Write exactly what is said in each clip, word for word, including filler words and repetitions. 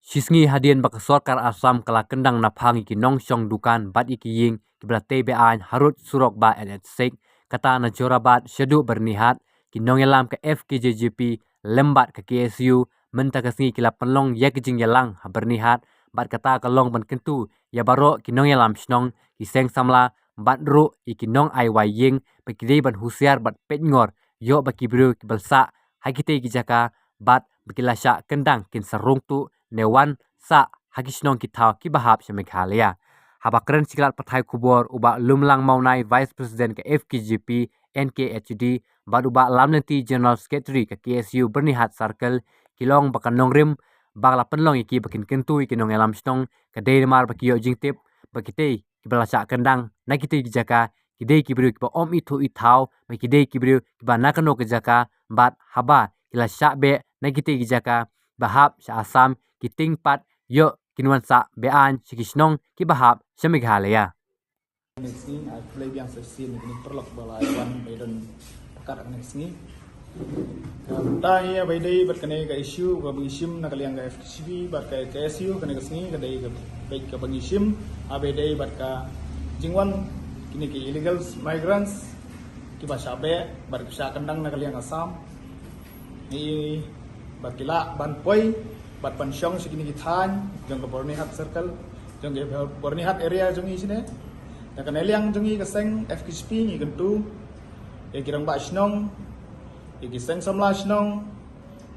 Shisngi hadien ba ka sorkar Assam ka la kyndang na phang ïa ki nongshong dukan bad ïa ki ïing kiba la tei be-aiñ harud surok ba N H six, kata na Jorabat shaduh Byrnihat, ki nongïalam ka F K J G P lem bad ka K S U mynta ka sngi ki la pynlong ïa ka jingïalang ha Byrnihat, bad kata ka long ban kyntu ïa baroh ki nongïalam shnong, ki seng samla bad ruh ïa ki nong ai wai ïing ba ki dei ban husiar bad peit ngor ïoh ba ki briew kiba la sah ha kitei ki jaka bad ba ki la shah kyndang kin sa rung tuh ne wan sah ha ki shnong ki thaw kiba hap sha Meghalaya. Haba kren sha ki lad pathai khubor u Bah Lumlang Mawnai, Vice President ka F K J P N K H D, bad u Bah Lamlynti, General Secretary ka K S U Byrnihat Circle, ki la ong ba ka nongrim ba la pynlong ïa ki ba kin kyntu ïa ki nongïalam shnong ka dei namar ba ki ïoh jingtip ba kitei kiba la shah kyndang na kitei ki jaka ki dei ki briew kiba ym ithuh ithaw, ba ki dei ki briew kiba na kano ka jaka, bad haba ki la shah beh na kitei ki jaka ba hap sha Assam, ki tieng pat ïoh kin wan sah be-aiñ sha ki shnong kiba hap sha Meghalaya. Kane ka sngi, ai khublei biang sa shisien ïa kine ki paralok ba la wan ba ïadon ryngkat ha kane ka sngi. Ka bynta ïa ba ïadei bad kane ka issue kaba ngi shim na ka liang ka F K J P bad ka K S U, kane ka sngi ka dei ka peit kaba ngi shim ha ba ïadei bad ka jingwan kine ki illegal migrants kiba shah beh bad kiba shah kyndang na ka liang Assam. Ngi ba ki lah ban poi bad ban shong sha kine ki thaiñ jong ka Byrnihat Circle, jong ka Byrnihat area jong ngi shane. Na kane liang jong ngi ka seng F K J P ngi kyntu ïa ki rangbah shnong, ïa ki seng samla shnong,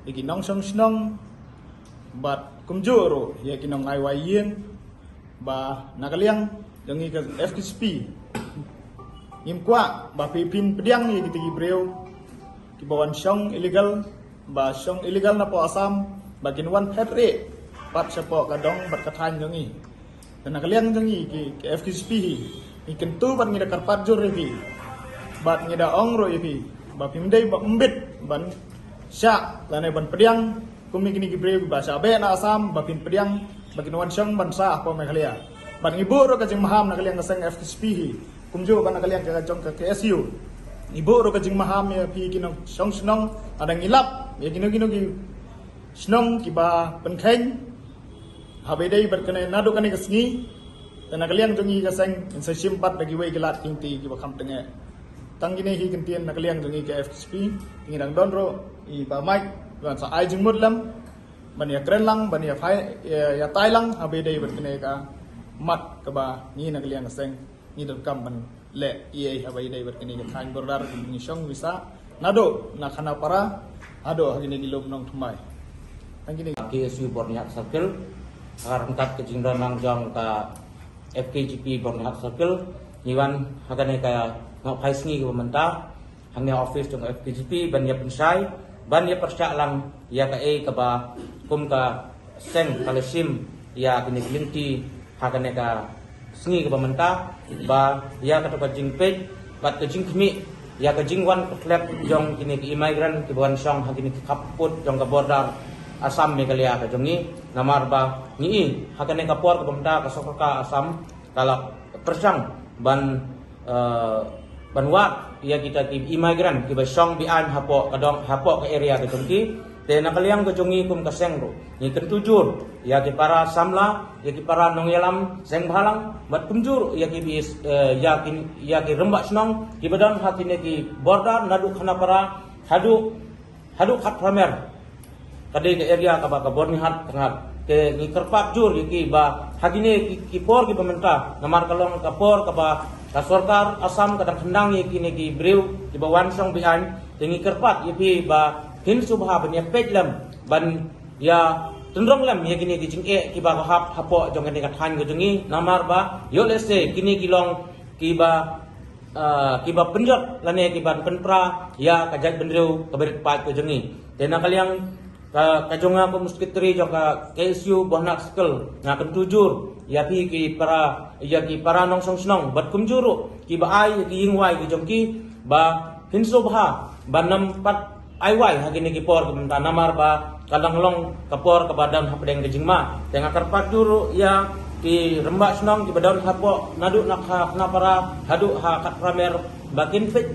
ïa ki nongshong shnong, bad kumjuh ruh ïa ki nong ai wai ïing, ba na ka liang jong ngi ka F K J P ngim kwah ba phi phin pdiang ïa kita ki briew kiba wan shong illegal, ba shong illegal napoh Assam, ba kin wan phet rieh pat shapoh ka dong bad ka thaiñ jong ngi. Te na ka liang jong ngi ki, ki F K J P hi, ngi kyntu bad ngi da kyrpad jur ïa phi, bad ngi da ong ruh ïa phi ba phim dei ba ym bit ban shah lane ban pdiang kum ïa kine ki briew ba shah beh na Assam ba phin pdiang ba kin wan shong ban sah hapoh Meghalaya. Bad ngi buh ruh ka jingmaham na ka liang ka seng F K J P hi, kumjuh bad na ka liang ka jong ka K S U. Ngi buh ruh ka jingmaham ïa phi ki nongshong shnong, lada ngi lap ïa kino kino ki shnong kiba pynkheiñ ha ba ïadei bad kane naduh kane ka sngi. Te na ka liang jong ngi ka seng ngin sa shim pat da kiwei ki lad ki lynti kiba kham tyngeh. Tang kine hi ki ktien na ka liang jong ngi ka F K J P, ngi dang don ruh i Bah Mike ban sa ai jingmut lem ban ïa kren lang, ban ïa phai, ïa, ïa tai lang ha ba ïadei bad kane ka mat kaba ngi na ka liang ka seng ngi donkam ban leh ïa ha ba ïadei bad kane ka thaiñ border, ngi shong ngi sah naduh na Khanapara haduh ha kine ki lum Nongthymmai. Tang kine. K S U Byrnihat Circle, ha ryngkat ka jingdon lang jong ka F K J P Byrnihat Circle, ngi wan ha kane ka nohphai sngi kaba mynta hangne office jong F K J P ban ïa pynshai, ban ïa pyrshah lang ïa kaei kaba kum ka seng ka la shim ïa kine ki lynti ha kane ka sngi kaba mynta, ba ïa kato ka jingpeit bad ka jingkhmih ïa ka jingwan khlep jong kine ki immigrant kiba wan shong ha kine ki khappud jong ka border Assam Meghalaya ka jong ngi, namar ba ngi i ha kane ka por kaba mynta ka sorkar Assam ka la pyrshang ban, eh, ban wad ïa kita ki immigrant kiba shong be-aiñ hapoh ka dong, hapoh ka area ka jong ki. Te na ka liang ka jong ngi kum ka seng ruh ngi kyntu jur ïa ki para samla, ïa ki para nongïalam seng bhalang, bad kumjuh ruh ïa ki, eh, ïa ki, ïa ki rangbah shnong kiba don ha kine ki border naduh Khanapara haduh haduh Khatphra Mer. Ka dei ka area kaba ka Byrnihat ka ngat. Te ngi kyrpad jur ïa ki ba ha kine ki, ki por kiba mynta, namar ka long ka por kaba ka sorkar Assam ka dang khyndang ïa kine ki briew kiba wan shong be-aiñ. Te ngi kyrpad ïa phi ba phin sngewbha ban ïa peit lem, ban ïa tynrong lem ïa kine ki jingeh kiba ka hap hapoh jong kane ka thaiñ ka jong ngi, namar ba ïoh lehse kine ki long kiba, ah, kiba pynjot lane kiban pynpra ïa ka jaitbynriew kaba rit paid ka jong ngi. Te na ka liang ka, ka jong nga kum u secretary jong ka K S U Byrnihat Circle, nga kyntu jur ïa phi ki para, ïa ki para nongshong shnong bad kumjuh ruh kiba ai ïa ki ïing wai ki jong ki ba phin sngewbha ban ym pat ai wai ha kine ki por kiba mynta, namar ba ka dang long ka por kaba don hapdeng ka jingma. Te nga kyrpad jur ruh ïa ki rangbah shnong kiba don hapoh naduh na Kha-, Khanapara haduh ha Khatphra Mer ba kin peit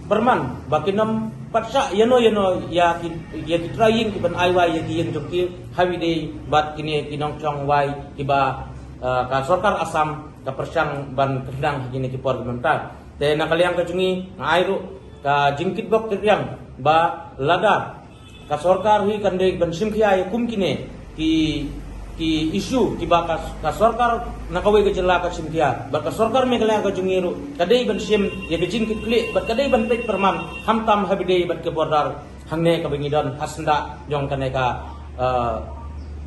pyrman ba kin ym Pat shah ïano ïano ïa ki, ïa ki trai ïing ki ban ai wai ïa ki ïing jong ki, ha kaba ïadei bad kine ki nongshong wai kiba, eh, ka sorkar Assam ka pyrshang ban kynthang ha kine ki por mynta. Te na ka liang ka jong ngi nga ai ruh ka jingkitbok kitrwiang ba lada ka sorkar hi kan dei ban shim khia ïa kum kine ki, ki issue kiba ka, ka sorkar na kawei ka jylla ka shim khia, bad ka sorkar Meghalaya ka jong ngi ruh ka dei ban shim ïa ka jingkitkhlieh bad ka dei ban peit pyrman, khamtam ha kaba ïadei bad ka border hangne kaba ngi don ha syndah jong kane ka, eh,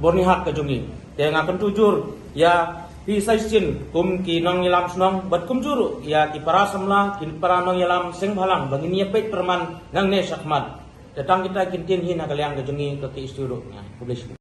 Byrnihat ka jong ngi. Te nga kyntu jur ïa phi sa shisien kum ki nongïalam shnong bad kumjuh ruh ïa ki para samla, ki para nongïalam seng bhalang ba ngin ïa peit pyrman nangne shakhmat. Te tang kita ki ktien hi na ka liang ka jong ngi, ka ki issue ruh. Ïa, khublei shibun.